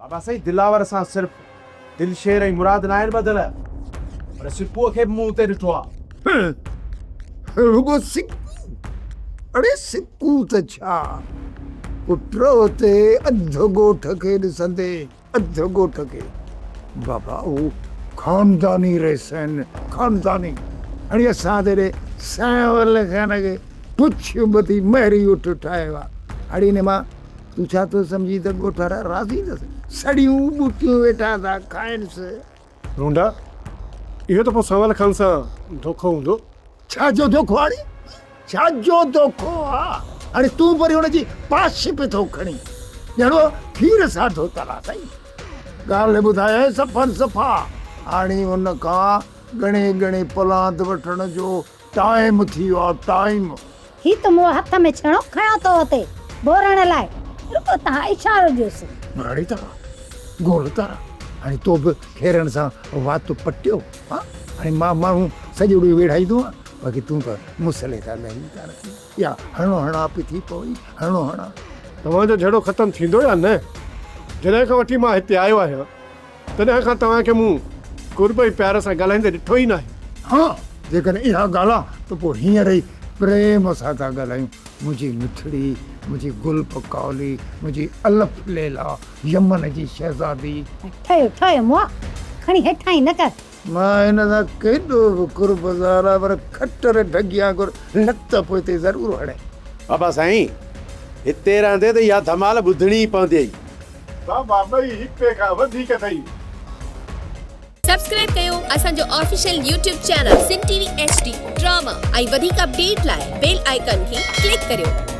بابا سائين دلاور سان صرف دلشير ۽ مراد ناهن ٻڌل پر سپوء کي به مون اتي ڏٺو آ. رڳو سڪو؟ اڙي سڪو ته ڇا پٽ اتي اڌ ڳوٺ کي ڏسندي اڌ ڳوٺ کي. بابا هو خانداني رئيس آهن خانداني. اڙي اسان ته هيڏي سانول خان کي پڇ ٻڌي مهري اٺ ٺاهيو آ. اڙي ان مان تون ڇا ٿو سمجهين ته ڳوٺ وارا راضي اٿس؟ سڙيون ٻوٽيون ويٺا ٿا کائنس. رونڊا، اهو ته پوء سانول خان سان دوکو هوندو. ڇا جو دوکو آ ڙي؟ ڇا جو دوکو آ؟ هاڻي تون وري ان جي پاش به ٿو کڻين. ڄڻ اهو کير سان ڌوتل آ سائين. ڳالهه ٻڌايانء صفن صفا. هاڻي ان کان ڳڻي ڳڻي پلاند وٺڻ جو ٽائيم ٿي ويو آ ٽائيم. هي ته مون هٿ ۾ ڇيڻو کنيو ٿو وتي ڀورڻ لاء، رڳو توهان اشارو ڏيوس. اڙي تارا، گول تارا، هاڻي تو به خيرن سان وات پٽيو ها؟ هاڻي مان ماڻهو سڄو ڏينهن ويڙهائيندو آهيان، باقي تون ته مسئلي تان لهي ئي ڪانه ٿي. يا هڻو هڻا به ٿي پوي، هڻو هڻا. توهان جو جهيڙو ختم ٿيندو يا نه؟ جڏهن کان وٺي مان هتي آيو آهيان، تڏهن کان توهان کي مون قرب ۽ پيار سان ڳالهائيندي ڏٺو ئي ناهي. ها، جيڪڏهن اها ڳالهه آ ته پوء هينئر ئي پريم سان ٿا ڳالهايون. منهنجي مٺڙي، منهنجي گل پڪاولي، منهنجي الف ليلا، يمن جي شهزادي. ٺهيو ٺهيو مئا، کڻي هيٺان ئي نه ڪر. مان هن سان ڪيڏو به قرب ظاهر آهي پر کٽر ڍڳي وانگر لت پوئتي ضرور هڻي. بابا سائين، هتي رهندي ته اها ڌمال ٻڌڻي ئي پونديئي. بابا ٻئي هڪ ٻئي کان وڌيڪ اٿئي. سبسڪرائب ڪيو اسان جو official YouTube channel Sindh T V H D drama ۽ وڌيڪ اپڊيٽ لاء بيل آئيڪان کي ڪلڪ ڪريو.